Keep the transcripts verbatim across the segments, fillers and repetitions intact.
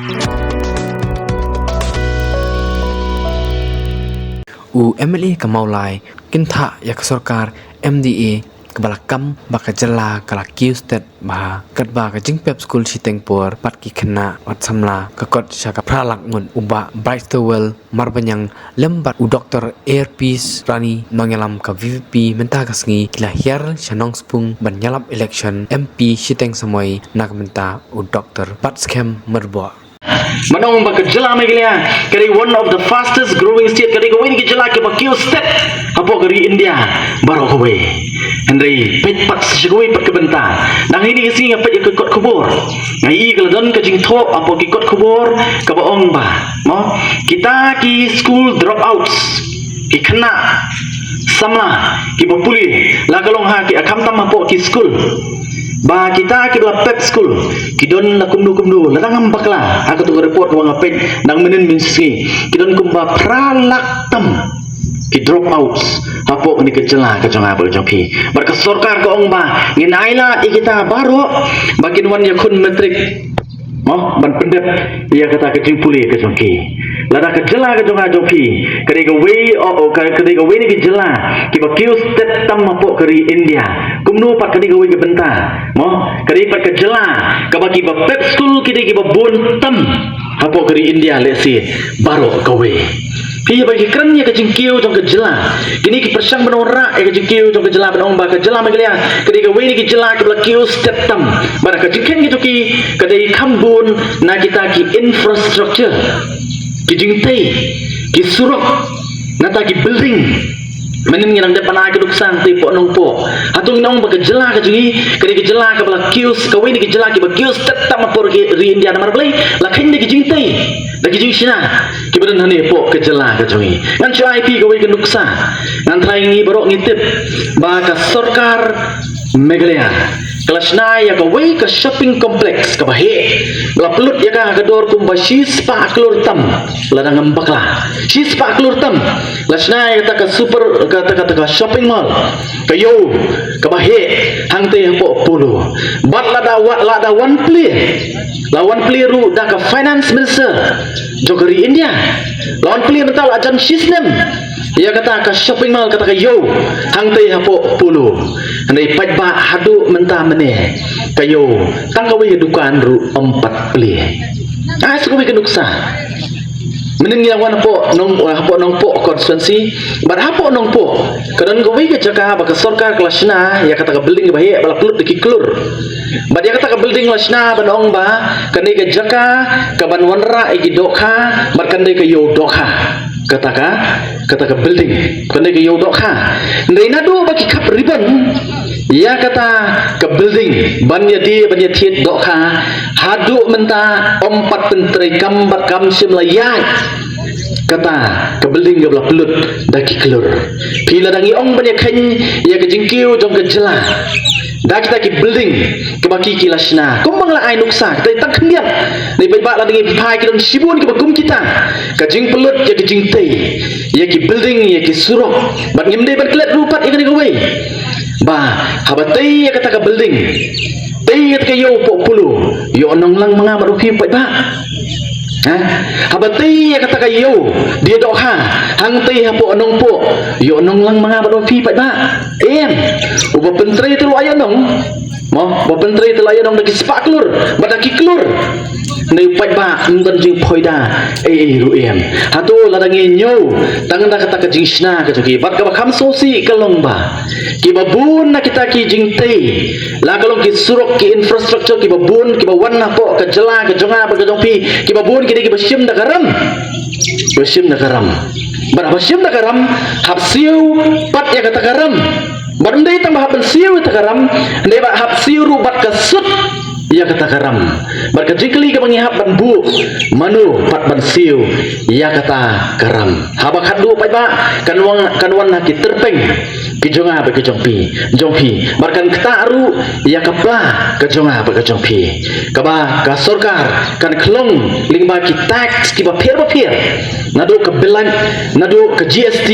U M L A ka Mawlai kyntha ïa ka sorkar M D A kaba la kam ba ka jylla ka la kiew stet bha katba ka jingpep skul shiteng por pat ki khynnah wat samla ka kot sha ka phra lak ngut. U Bah Brightowell Marbaniang lem bad u Doktor Airpeace Rani nongïalam ka V P P mynta ka sngi ki la hiar sha Nongspung ban ïalap election M P shiteng samoi na ka bynta u Doktor Batskhem Myrboh. Mynta ba ka jylla Meghalaya ka dei one of the fastest growing state, ka dei kawei na ki jylla kiba kiew stet hapoh ka ri India baroh kawei. Hynrei peit pat sa kawei pat ka bynta. Dang hynne ka sngi nga peit ïa ka kot khubor, nga ïohi ka la don ka jingthoh hapoh ki kot khubor kaba ong ba, mo, kita ki school dropouts, ki khynnah samla kiba pule, la ka long ha ki, khamtam hapoh ki skul, ba kita kiba la pep skul ki don la kumno kumno, lada ngam bakla ha kato ka report kaba nga peit dang mynnin mynsngi, ki don kumba phra lak tam ki dropouts hapoh kane ka jylla ka jong nga bad ka jong phi. Bad ka sorkar ka ong ba ngin ailad ïa kita baroh ba kin wan ïakhun matric, mo, ban pyndep ïa kata ka jingpule ka jong ki. Lada ka jylla ka jong nga jong phi ka dei kawei, o, o, ka, ka dei kawei na ki jylla kiba kiew stet tam hapoh ka ri India, kumno pat ka dei kawei ka bynta, mo, ka dei pat ka jylla kaba kiba pep skul ki dei kiba bun tam hapoh ka ri India lehse baroh kawei. Phi, ba ki kren ïa ka jingkiew jong ka jylla, kine ki pyrshang ban wanrah ïa ka jingkiew jong ka jylla ban ong ba ka jylla Meghalaya ka dei kawei na ki jylla kiba la kiew stet tam. Bad ka jingkheiñ ka jong ki ka dei kham bun na kita ki infrastructure, ki jingtei, ki surok, nangta ki building. Mynnin ngi nang dep ban ai ka nuksa hangtei hapoh Nongpoh. Hato ngin ong ba ka jylla ka jong ngi ka dei ka jylla kaba la kiew, kawei na ki jylla kiba kiew stet tam hapoh ri India? Namar balei? La kheiñ da ki jingtei, da ki jingshna kiba don hangne hapoh ka jylla ka jong ngi. Ngan shu ai phi kawei ka nuksa. Ngan trai, ngi baroh ngi tip ba ka sorkar Meghalaya ka la shna ïa kawei ka shopping complex kaba heh, la pynlut ïa ka ha ka dor kumba shispah klur tam, lada ngam bakla, shispah klur tam. La shna ïa kata ka super, kata, kata ka shopping mall, ka ïew kaba heh hangtei hapoh Polo. Bad lada wa-, lada wan plie, la wan plie ruh da ka finance minister jong ka ri India. La wan plie mynta la jan shisnem ïa kata ka shopping mall, kata ka ïew hangtei hapoh Polo. Hynrei paidbah, haduh mynta mynne ka ïew tang kawei ka dukan ruh ym pat plie. Ai sa kawei ka nuksa. Mynnin ngi la wan hapoh Nong, hapoh Nongpoh constituency, bad hapoh Nongpoh ka don kawei ka jaka ba ka sorkar ka la shna ïa kata ka building kaba heh ba la pynlut da ki klur. Bad ïa kata ka building la shna ban ong ba kane ka jaka ka ban wanrah ïa ki dohkha, bad kane ka ïew dohkha. Kata ka, kata ka building, kane ka ïew dohkha. Hynrei naduh ba ki khap ribbon ïa kata ka building ban ïadie ban ïathied dohkha, haduh mynta ym pat pyntreikam bad kam shym la ïaid kata ka building kaba la pynlut da ki klur. Phi, lada ngi ong ban ïakheiñ ïa ka jingkiew jong ka jylla da kita ki building kiba ki, ki la shna, kumba nga la ai nuksa, kita tang khyndiat. Dei paidbah, lada ngi phai, ki don shibun kiba kum kita. Ka jingpynlut ïa ka jingtei, ïa ki building, ïa ki surok. Bad ngim dei ban klet ruh pat ïa kane kawei, ba haba tei ïa kata ka building, tei ïa kata ka ïew hapoh Polo, ïoh nonglang ma nga bad ma phi, paidbah? Ha? Haba tei ïa kata ka ïew die dohkha hangtei hapoh Nongpoh, ïoh nonglang ma nga bad ma phi, paidbah? Em. Uba pyntrei te u la ïoh nong. Mo, uba pyntrei te u la ïoh nong da ki spah klur bad da ki klur. Hynrei paidbah, ym don jingphoida ei ei ruh em. Hato lada ngi ñiew tang da kata ka jingshna ka jong ki? Bad kaba kham sngewsih ka long ba kiba bun na kita ki jingtei, la ka long ki surok, ki infrastructure, kiba bun kiba wan hapoh ka jylla ka jong nga bad ka jong phi, kiba bun ki dei kiba shim da ka ram. Kiba shim da ka ram. Bad haba shim da ka ram, hap siew pat ïa kata ka ram. Bad ym dei tang ba hap ban siew ïa kata ka ram, hynrei ba hap siew ruh bad ka sut ïa kata ka ram. Bad ka jingkylli kaba ngi hap ban buh, mano pat ban siew ïa kata ka ram? Haba khatduh, paidbah, kan wan, kan wan ha ki tyrpeng ki jong nga bad ki jong phi, jong phi. Bad kan ktah ruh ïa ka pla ka jong nga bad ka jong phi, kaba ka sorkar kan khlong lyngba ki tax kiba pher ba pher, naduh ka bilat, naduh ka G S T,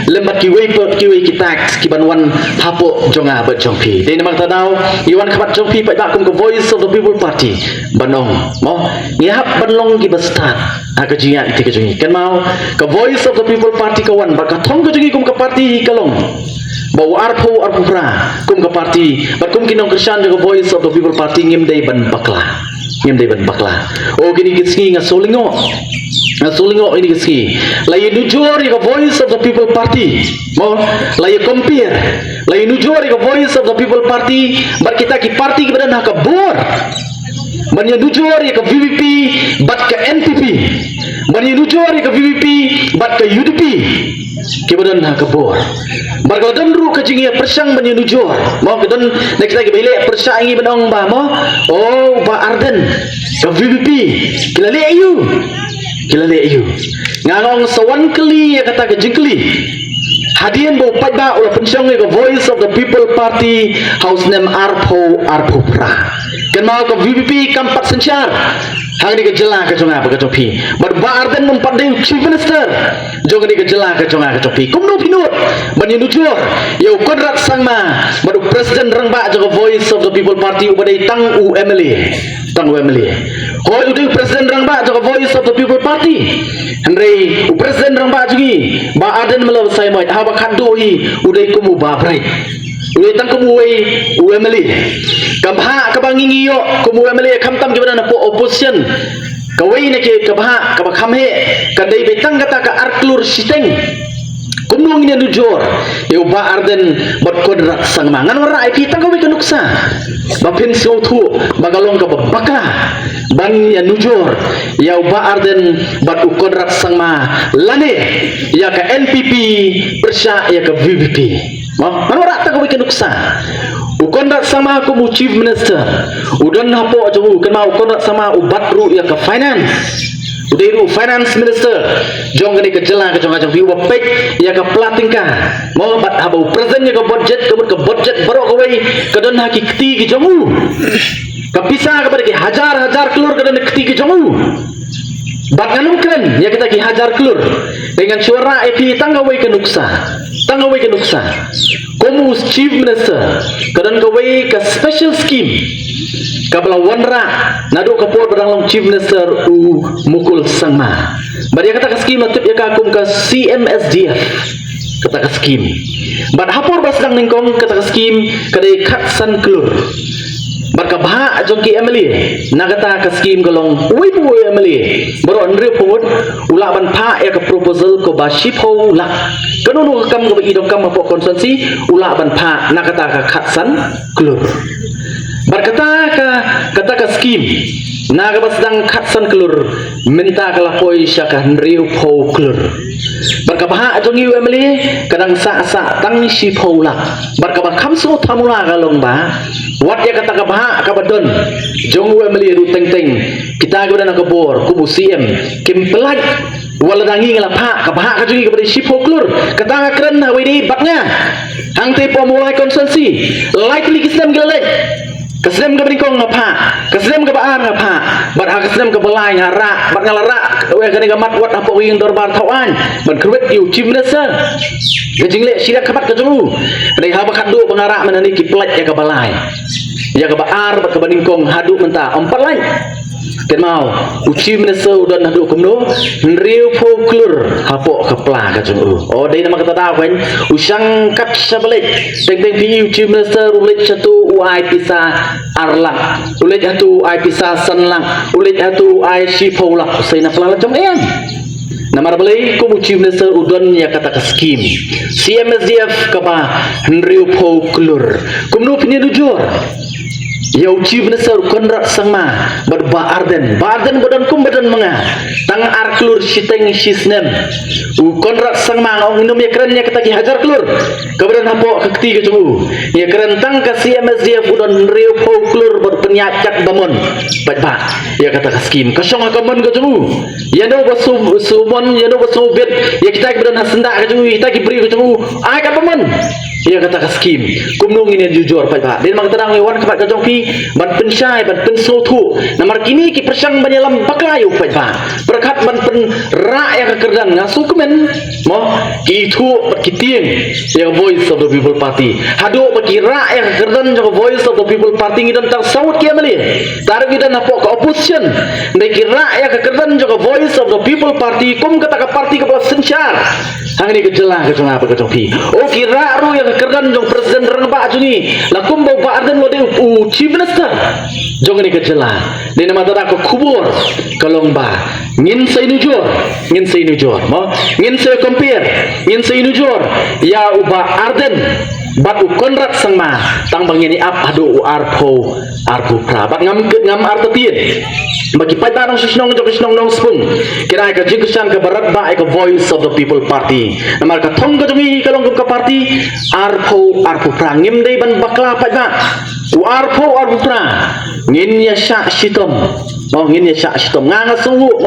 lem bad kiwei pat kiwei ki tax kiban wan hapoh jong nga bad jong phi. Dei namar kata daw ngi wan khmat jong phi, paidbah, kum ka Voice of the People Party ban ong, mo, ngi hap ban long kiba stad ha ka jingïaid lynti ka jong ngi. Kynmaw, ka Voice of the People Party ka wan bad ka thong ka jong ngi kum ka party hi ka long ba u arphew arphew phra kum ka party, bad kum ki nongkyrshan jong ka Voice of the People Party ngim dei ban bakla. Ngim dei ban bakla. O kine ki sngi nga shu lyngngoh, nga shu lyngngoh ïa kine ki sngi. La ïanujor ïa ka Voice of the People Party, mo, la ïa compare, la ïanujor ïa ka Voice of the People Party bad kita ki party kiba don ha ka bor. Ban ïanujor ïa ka V P P bad ka N P P. Ban ïanujor ïa ka V P P bad ka U D P, kiba don ha ka bor. Bad ka la don ruh ka jingïapyrshang ban ïanujor, mo, ka don na kita kiba ïaleh pyrshah ïa ngi ban ong ba, mo, o, Bah Ardent, ka V P P, ki la leh aïu? Ki la leh aïu? Nga ong sa wan kylli ïa kata ka jingkylli hadien ba u paidbah u la pynshong ïa ka Voice of the People Party ha u snem arphew arphew phra. Kynmaw, ka V P P kam pat synshar ha kane ka jylla ka jong nga bad ka jong phi. Bad Bah Ardent um pat dei u Chief Minister jong kane ka jylla ka jong nga ka jong phi. Kumno phi nud ban ïanujor ïa u Conrad Sangma bad u President Rangbah jong ka Voice of the People Party uba dei tang u M L A? Tang u M L A. Hooid, u dei u President Rangbah jong ka Voice of the People Party. Hynrei u President Rangbah jong ngi, Bah Ardent Miller Basaiawmoit, haba khatduh hi u dei kum u Bah Bright. U dei tang kum uwei u M L A. Ka bhah kaba ngi ngi ïoh kum u M L A, khamtam kiba don hapoh opposition, kawei na ki ka bhah kaba kham heh ka dei beit tang kata ka ar klur shiteng. Kumno ngin ïanujor ïa u Bah Ardent bad Conrad Sangma? Ngan wanrah ïa phi tang kawei ka nuksa ba phin sngewthuh ba ka long kaba bakla ban ïanujor ïa u Bah Ardent bad u Conrad Sangma, lane ïa ka N P P pyrshah ïa ka V P P. Mo, ngan wanrah tang kawei ka nuksa. U Conrad Sangma kum u Chief Minister u don hapoh jong u, kynmaw, u Conrad Sangma u bat ruh ïa ka Finance. U dei ruh u Finance Minister jong kane ka jylla ka jong nga jong phi, uba peit ïa ka pla tyngka. Mo, bad haba u present ïa ka budget, ka mut ka budget baroh kawei ka don ha ki kti ki jong u. Ka pisa kaba dei ki hajar hajar klur ka don ha ki kti ki jong u. Bad ngan ym kren ïa kita ki hajar klur, te ngan shu wanrah ïa phi tang kawei ka nuksa. Tang kawei ka nuksa. Kum u Chief Minister, ka don kawei ka special scheme kaba la wanrah naduh ka por ba dang long Chief Minister u Mukul Sangma. Bad ïa kata ka scheme la tip ïa ka kum ka C M S D F, kata ka scheme. Bad ha por ba sdang nyngkong, kata ka scheme ka dei khatsan klur. Bad ka bhah jong ki M L A na kata ka scheme ka long, uwei pa uwei u M L A baroh hynriewphew ngut u lah ban phah ïa ka proposal kaba shiphew lak. Kano kano ka kam kaba i donkam hapoh constituency u lah ban phah na kata ka khatsan klur. Bad kata ka, kata ka scheme na kaba sdang khatsan klur, mynta ka la poi sha ka hynriewphew klur. Bad ka bhah jong ngi u M L A ka dang sah sah tang shiphew lak. Bad kaba kham sngewthuh mula ka long ba wat ïa kata ka bhah kaba don jong u M L A ruh teng teng kita kiba don ha ka bor kum u C M kim pyllait. Wat lada ngi ngi la phah ka bhah ka jong ngi kaba dei shiphew klur, kata nga kren ha kawei de bad nga. Hangtei hapoh Mawlai constituency, lai tylli ki snem ki la leit. Ka snem kaba nyngkong nga phah, ka snem kaba ar nga phah, bad ha ka snem kaba lai nga rah, bad nga la rah ïa kane ka mat wat hapoh ka ïing dorbar Thawaiñ ban kyrwit ïa u Chief Minister. Ka jingleh shirak khmat ka jong u. Hynrei haba khatduh ba nga rah mynta ne ki pyllait ïa kaba lai, ïa kaba ar bad kaba nyngkong haduh mynta ym pat lait. Kynmaw, u Chief Minister u don haduh kumno? Hynriewphew klur hapoh ka pla ka jong u. O, dei namar kata daw kein u shang kat sha ba leit. Teng teng phi i u Chief Minister u leit shatu u ai pisa ar lak, u leit hatu u ai pisa san lak, u leit hatu u ai shiphew lak. Sa ïa na pla la jong em. Namar balei? Kum u Chief Minister u don ïa kata ka scheme C M S D F kaba hynriewphew klur. Kumno phin ïanujor ïa u Chief Minister u Conrad Sangma bad Bah Ardent? Bah Ardent ba don kum ba don ma nga, tang ar klur shiteng shi snem. U Conrad Sangma nga ong ngin ym ïakren ïa kata ki hajar klur kaba don hapoh ka kti ka jong u. Ïakren tang ka C M S D F u don hynriewphew klur bad pynïaid katba mon. Paidbah, ïa kata ka scheme ka shong ha ka mon ka jong u. Ïa no ba shu, shu mon, ïa no ba shu bit ïa kita kiba don ha syndah ka jong u, kita ki briew ka jong u, ai katba mon ïa kata ka scheme. Kumno ngin ïanujor paidbah? Dei namar kata ngi wan khmat ka jong phi, ban pynshai, ban pynsngewthuh. Namar kine ki pyrshang ban ïalam bakla ïa u paidbah. Pyrkhat ban pynrah ïa ka kyrdan, nga sngewkmen, mo, ki ithuh bad ki tieng ïa ka Voice of the People Party. Haduh ba ki rah ïa ka kyrdan jong ka Voice of the People Party ngi don tang saw ngut ki M L A. Tang ngi don hapoh ka opposition. Dei ki rah ïa ka kyrdan jong ka Voice of the People Party kum kata ka party kaba la synshar hangne ka jylla ka jong nga bad ka jong phi. O, ki rah ruh ïa ka kyrdan jong President Rangbah jong ngi, la kumba u Bah Ardent u la dei u, u Chief Minister jong ngi ka jylla. Dei namar kata ka khubor ka long ba ngin sa ïanujor, ngin sa ïanujor, mo? Ngin sa compare, ngin sa ïanujor ïa u Bah Ardent bad u Conrad Sangma, tang ba ngin ïa ap haduh u arphew arphew phra. Bad ngam, ngam artatien ba ki paidbah nongshong shnong jong ka shnong Nongspung ki ai ka jingkyrshan kaba radbah ïa ka Voice of the People Party. Namar ka thong ka jong ngi ka long kum ka party arphew arphew phra. Ngim dei ban bakla paidbah. U arphew arphew phra ngin ïa shah shitom. Oh, ngin ïa shah shitom. Nga nga sngewthuh,